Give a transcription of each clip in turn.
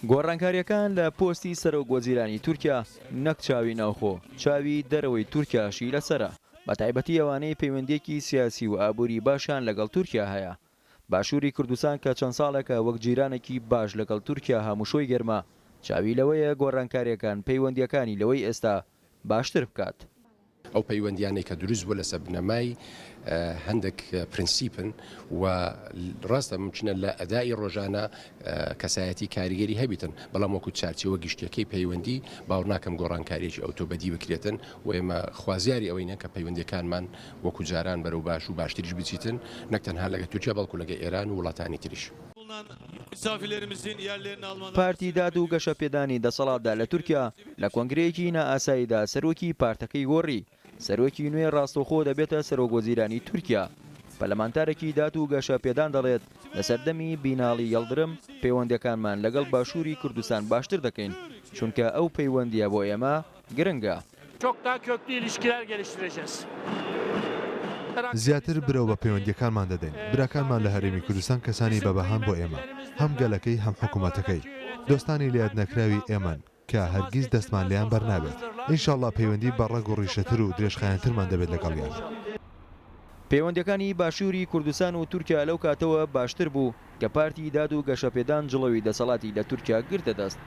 گۆڕانکارییەکان لە پۆستی سەرۆک وەزیرانی تورکیا نەک چاوی ناوخۆ، چاوی دەرەوەی تورکیاشی لەسەرە، بەتایبەتی ئەوانەی پەیوەندییەکی سیاسی و ئابووری باشیان لەگەڵ تورکیا هەیە. باشووری کوردستان کە چەند ساڵێکە وەک جیرانێکی باش لەگەڵ تورکیا هاموشۆی گەرمە، چاوی لەوەیە گۆڕانکارییەکان پەیوەندییەکانی لەوەی ئێستا باشتر بکات. ئەو پەیوەندیانەی کە دروست بووە لەسەر بنەمای هەندێک پرنسیپن و ڕاستە ممکنە لە ئەدای ڕۆژانە کەسایەتی کاریگەری هەبیتن بەڵام وەکو چارچێوە گشتیەکەی پەیوەندی باوەڕ ناکەم گۆڕانکاریەکی ئەوتۆ بەدی بکرێتن و ئێمە خوازیاری ئەوەینە کە پەیوەندیەکانمان وەکو جاران بەرەو باش و باشتریش بچیتن نەک تەنها لەگە تورکیا بەڵکو لەگە ئێران و وڵاتانی تریش. پارتی داد و گەشەپێدانی دەسەڵاتدا لە تورکیا لە کۆنگرەیەکی نائاساییدا سەرۆکی پارتەکەی گۆڕی، سەرۆکی نوێ ڕاستەوخۆ دەبێتە سەرۆکوەزیرانی تورکیا. پەرلەمانتارێکی داد و گەشەپێدان دەڵێت، لە سەردەمی بیناڵی یەڵدرم پەیوەندییەکانمان لەگەڵ باشووری کوردستان باشتر دەکەین، چونکە ئەو پەیوەندییە بۆ ئێمە گرنگە. زیاتر برەو بە پەیوەندییەکانمان دەدەین، براکانمان لە هەرێمی کوردستان کەسانی بە بەهان بۆ ئێمە، هەم گەلەکەی هەم حکومەتەکەی، دۆستانی لەیادنەکراوی ئێمەن کە هەرگیز دەستمان لێیان بەرنابێت، ئینشاڵڵا پەیوەندی بە ڕەگ و ڕیشەتر و درێژخایەنترمان دەبێت لەگەڵیان. پەیوەندییەکانی باشووری کوردستان و تورکیا لەو کاتەوە باشتر بوو کە پارتی داد و گەشەپێدان جڵەوی دەسەڵاتی لە تورکیا گرتە دەست.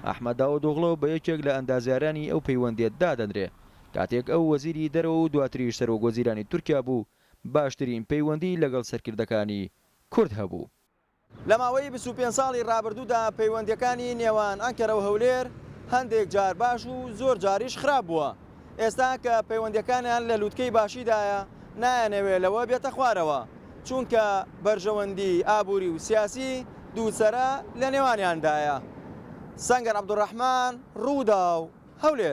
ئەحمەد داودئۆغڵۆ بە یەکێک لە ئەندازیارانی ئەو پەیوەندییە دادەنرێ. کاتێک ئەو وەزیری دەرەوە و دواتریش سەرۆکوەزیرانی تورکیا بوو، باشترین پەیوەندیی لەگەڵ سەرکردەکانی کورد هەبوو. لە ماوەی 25 ساڵی ڕابردوودا پەیوەندییەکانی نێوان ئەنکەرە و هەولێر هەندێک جار باش و زۆر جاریش خراپ بووە. ئێستا کە پەیوەندییەکانیان لە لوتکەی باشیدایە، نایانەوێ لەوە بێتە خوارەوە، چونکە بەرژەوەندی ئابووری و سیاسی دووسەرە لە نێوانیاندایە. سەنگەر عەبدولڕەحمان، رووداو، هەولێر.